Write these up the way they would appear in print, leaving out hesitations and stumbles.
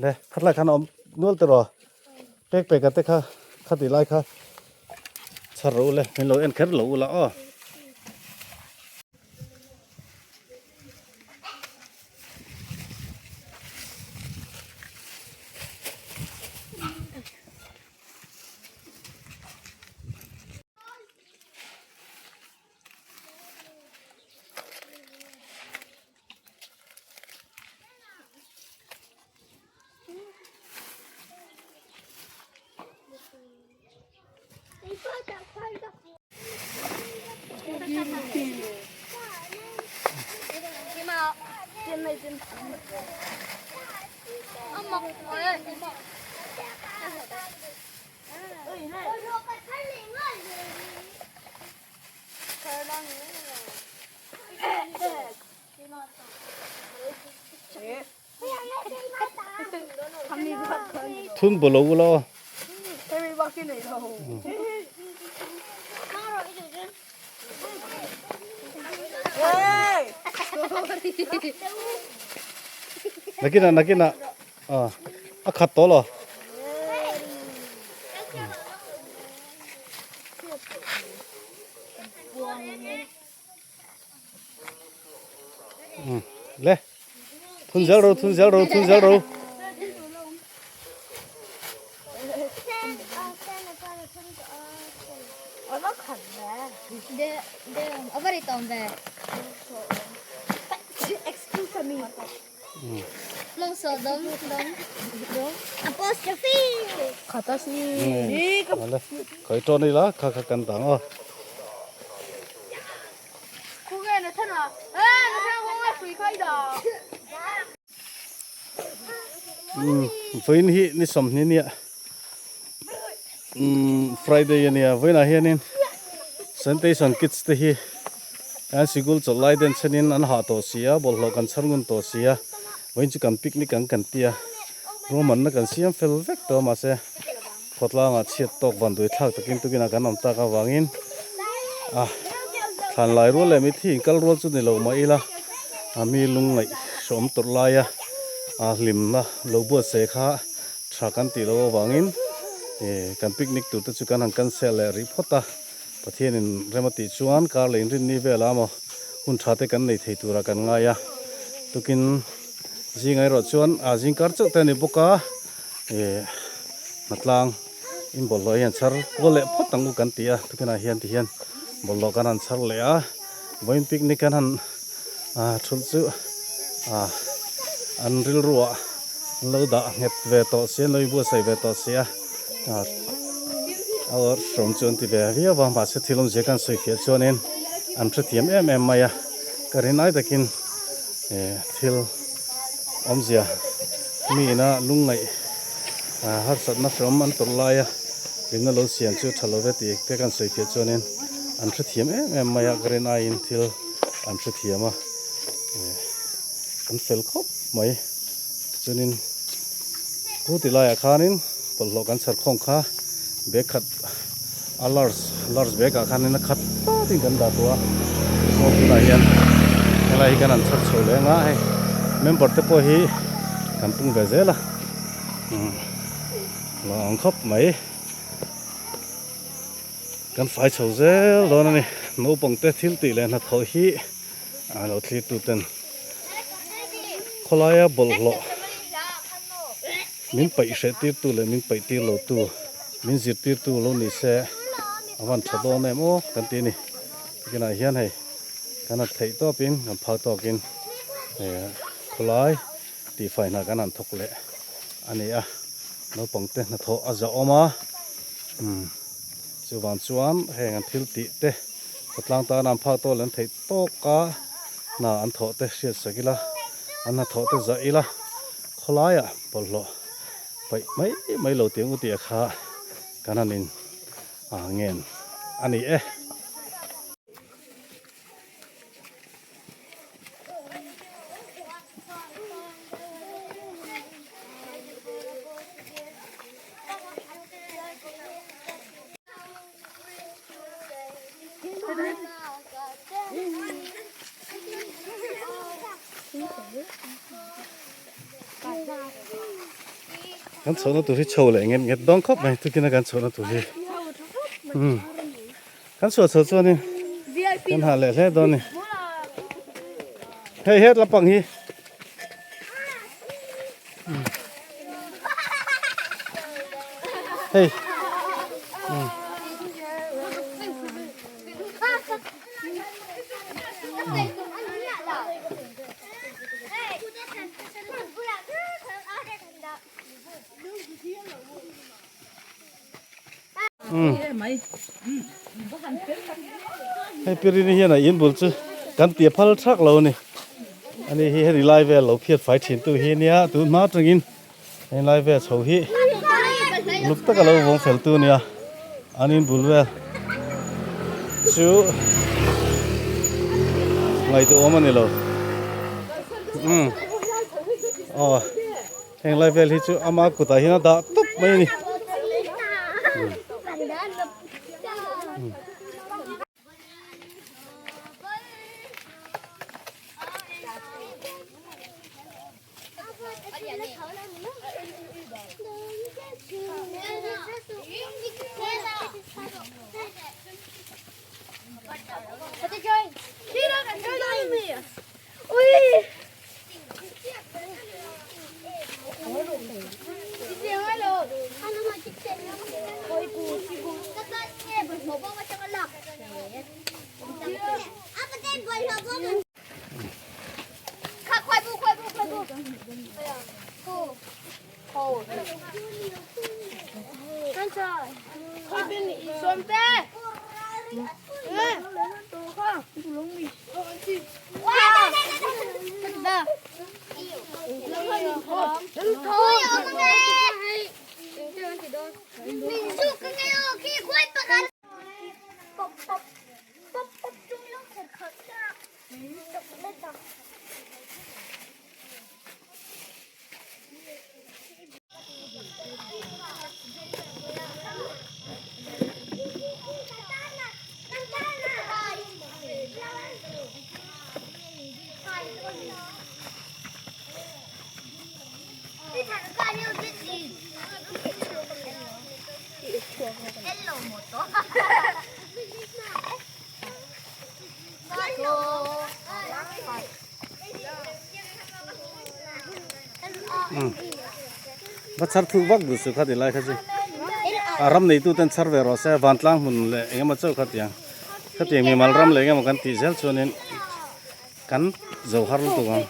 Le khatlai khan awm nual te rawh pek pek a te kha khati lai kha chhar rawh u le min lo en kher lo ula aw. Thun bawlh lo ula aw. Nakinah nakinah a khat tawh lo. Le thun zel ro thun zel ro thun zel ro. Khoi to ni la kha kha kan dang aw. Vawiin hi ni sawmhnih nia Friday ania vawiinah hianin Sanitation kits te hi an sikul chawlh lai den chenin an hah tawh si a bawlhhlawh kan chhar ngun tawh si a vawiin chu kan picnic ang kan ti a ruahmanna kan siam fel vek tawh a mahse khawtlangah chhiat tawk van dui thlak takin tukinah kan awm tak avangin a thlan lai rual leh mitthi inkal rual chu ni lo mah ila a mi lungngaih hrawm tawrh laia a hlimna lo buatsaih kha tha kan tih loh avangin ih kan picnic tur te chu kan han cancel leh rih phawt a. Pathianin rem a tih chuan kar leh inrinni velah maw hun tha te kan nei thei turah kan ngai a, tukin zingah erawh chuan a zing kar chauh te a ni bawk a, ih hnatlang in bawlhhlawh hi an chhar kual leh phawt ang u kan ti a, tukinah hian ti hian bawlhhlawh kan han chhar leh a, vawiin picnic kan han ah thulh chu ah an rilruah an lo dah nghet ve tawh si an lo inbuatsaih ve tawh si a. A awrh hrawm chu an ti ve viau a mahse thil awmzia khan sawi fiah chuanin an hrethiam em em mai a ka rin ai takin eh thil awmzia mi ina lungngaih harsatna hrawm an tawrh laia rinna lo siam chu tha lo ve tih te khan sawi fiah chuanin an hrethiam em em mai a ka rin aiin thil an hrethiam a eh an fel khawp mai chuanin. Chu ti laiah khanin bawlhhlawh kan chhar khawm kha bag khat a large large bag ah khanin a khat tatin kan dah tawh a aw tunah hian helai hi kan han chhar chho leh anga hei member te pawh hi kan pung ve zel a umm lo ang khawp mai kan fai chho zel dawn a ni naupang te thil tih leh hnathawh hi a lo thlir tu ten khawlaia bawlhhlawh min paih hreh tir tu leh min paih tir lo tu min zirtir tu lo ni se a van tha dawn em aw kan ti a ni tikinah hian hei kan han theih tawpin kan phak tawkin khawlai tihfai hna kan han thawk leh a ni a naupang te hnathawh a zahawm a umm chuvang chuan heng an thil tih te khawtlang tana an phak tawk leh an theih tawk a. Hna an thawh te hriat sak ila, an hnathawh te zah ila, khawlaiah bawlhhlawh paih mai mai lo tiang u tih a kha kan han in ngen a ni e. Kan chhohna tur hi chho leh nget nget dawn khawp mai tukina kan chhohna tur hi umm kan chhuah chho chuanin kan hah leh hle dawn a ni hei het lampang hi. Hei. Hei pirini hian a in bul chu kan tia phal thak lo a ni ani hi heti lai vel lo phiat fai thin tu hi ania tun hma atangin hei lai vel chho hi luk taka lo vawng fel tu ania an in bul vel chu ngaihtuah awm a ni lo umm aw. Heng lai vel hi chu ama kutah hian a dah tawp mai a ni. Va chhar thuk vak duh suh kha ti lai kha chu a ram nei tu ten chhar ve rawh se vantlang hmun leh eng emaw chauh kha tiang khatiang mimal ram leh eng emaw kan tih zel chuanin kan zo har lutuk ang.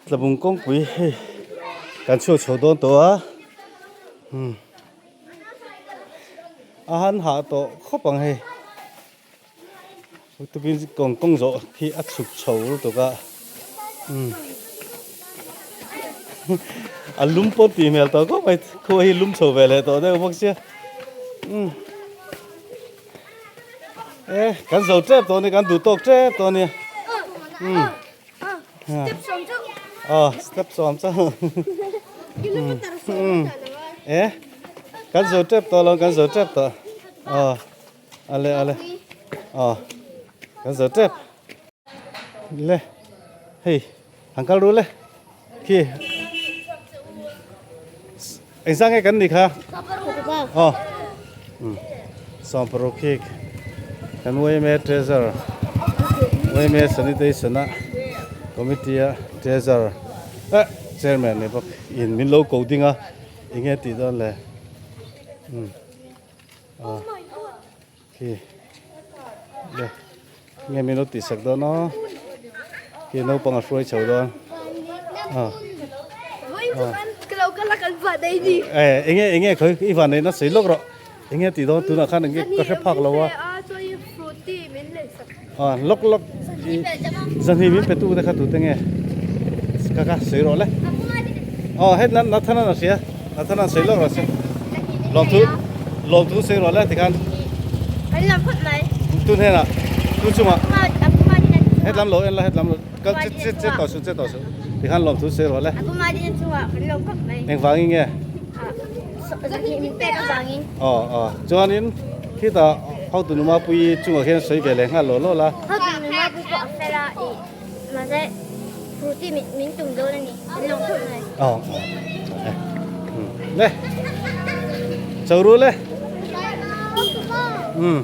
Tlabung kawngpui hei kan chhuak chho dawn tawh a umm a han hah tawh khawp ang hei tukin kawng kawng zawh hi a chhuk chho lutuk a umm a lum pawh tih hmel tawh khawp mai khua hi lum chho ve leh tawh deuh bawk sia umm. E kan zo tep tawh a ni kan duh tawk tep tawh a nia umm Step sawm chauh aw step sawm chauh umm e kan zo tep tawh lo kan zo tep tawh aw ale ale aw kan zo tep le hei han kal ru le khi engzah nge kan nih kha aw sawmparuk khi kan yma treasure yma sanitation a committee a treasure eh chairman ni bawk in min lo ko ding a enge tih dawn le umm aw khi le nge min lo tih sak dawn aw khi naupang a hruai chho dawn a. Enge enge khawi i van neihna sawi lawk rawh enge tih dawn tunah khan enge ka hre phak lo a ah lawk lawk zahnih min pe tu te kha tute nge ka ka sawi rawh le aw het Nathan-an a hria Nathan-an sawi lawk rawh se lawmthu lawmthu sawi rawh le tikhan tun hnenah tu chungah hetlam lo en la hetlam lo Kal che che che tawh suh che tawh suh tikhan lawm thu sawi rawh le. Engvangin nge? Aw aw chuanin khitah hotu numa pui chungah khian sawi ve leh nghal law law la. Hotu numa pui pawh a fel a ih mahse fruity min tum dawn a ni an lawm khawp mai. Aw aw le cho ru le. Um.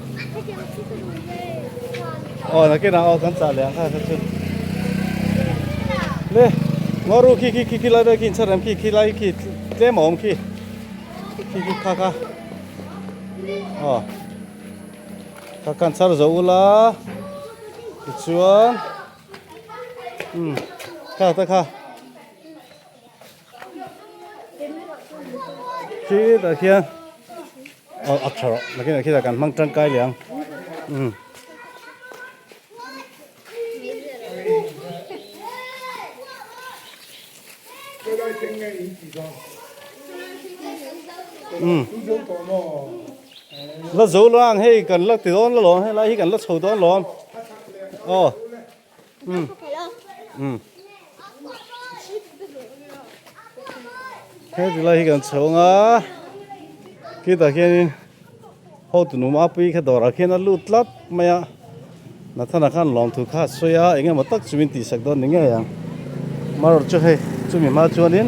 Aw nakinah aw kan chah leh ang kha kha chu le ngaw ru khi khi khi khi lai vel khi inchhar rem khi khi lai khi tlem a awm khi khi khi kha kha aw kha khan chhar zo ula tichuan um kha ta kha khi tah khian aw a tha rawh nakinah khitah kan hmang tangkai leh ang umm. Umm la zo lo ang hei kan la ti dawn la lawm helai hi kan la chho dawn lawm aw. Um. Um. He tilai hi kan chho anga khitah khianin hotu num a pui kha dawrah khian a lut tlat mai a Nathana khan lawmthu kha a sawi a eng emaw tak chu min tihsak dawn ni ngei ang marawh chu hei chumi hma chuanin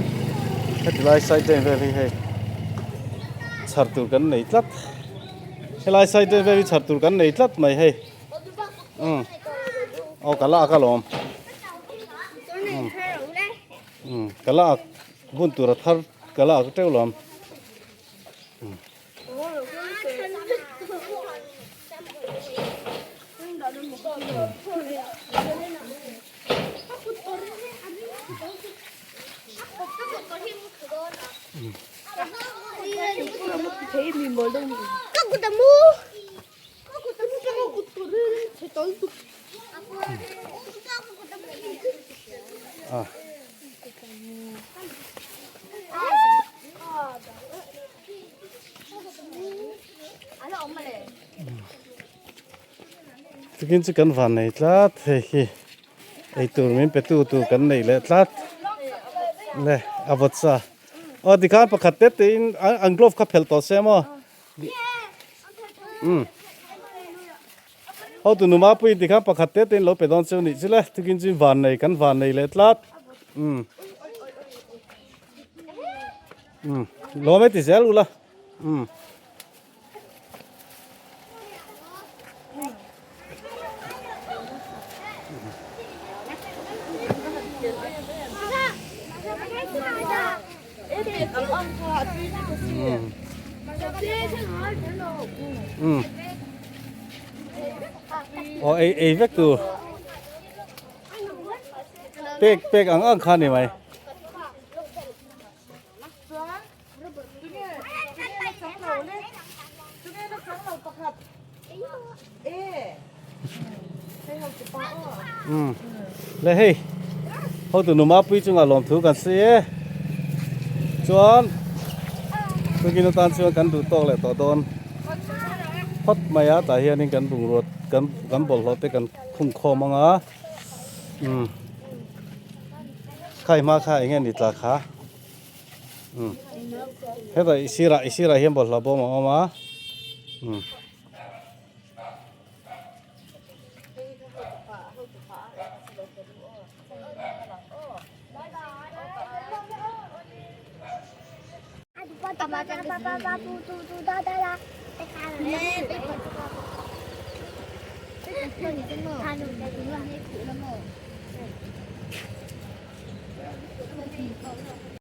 heti lai side lane vel hi hei chhar tur kan nei tlat helai side lane vel hi chhar tur kan nei tlat mai hei. Um aw ka la ak alawm um um ka la ak bun tur a thar ka la ak teuh lawm um. Chikin chu kan van nei tlat hei hi eitur min pe tu tur kan nei leh tlat le a vawt sa aw tikhan pakhat te te in an glove kha phelh tawh se maw. Umm hotu numa pui ti khan pakhat te te in lo pe dawn cheu nih chu le tukin chu van nei kan van nei leh tlat umm umm lawm e ti zel ula umm. Aw ei ei vek tur pek pek ang ang kha ni mai. Umm le hei hotu numa pui chungah lawmthu kan sawi e chuan tukin atan chuan kan duh tawk leh tawh dawn phawt mai a tah hianin kan bungrua kan kan bawlhhlawh te kan khung khawm ang a umm khai hma kha eng nge ni tla kha. Umm hetah i sirah i sirah hian bawlhhlawh bawm a awm a umm.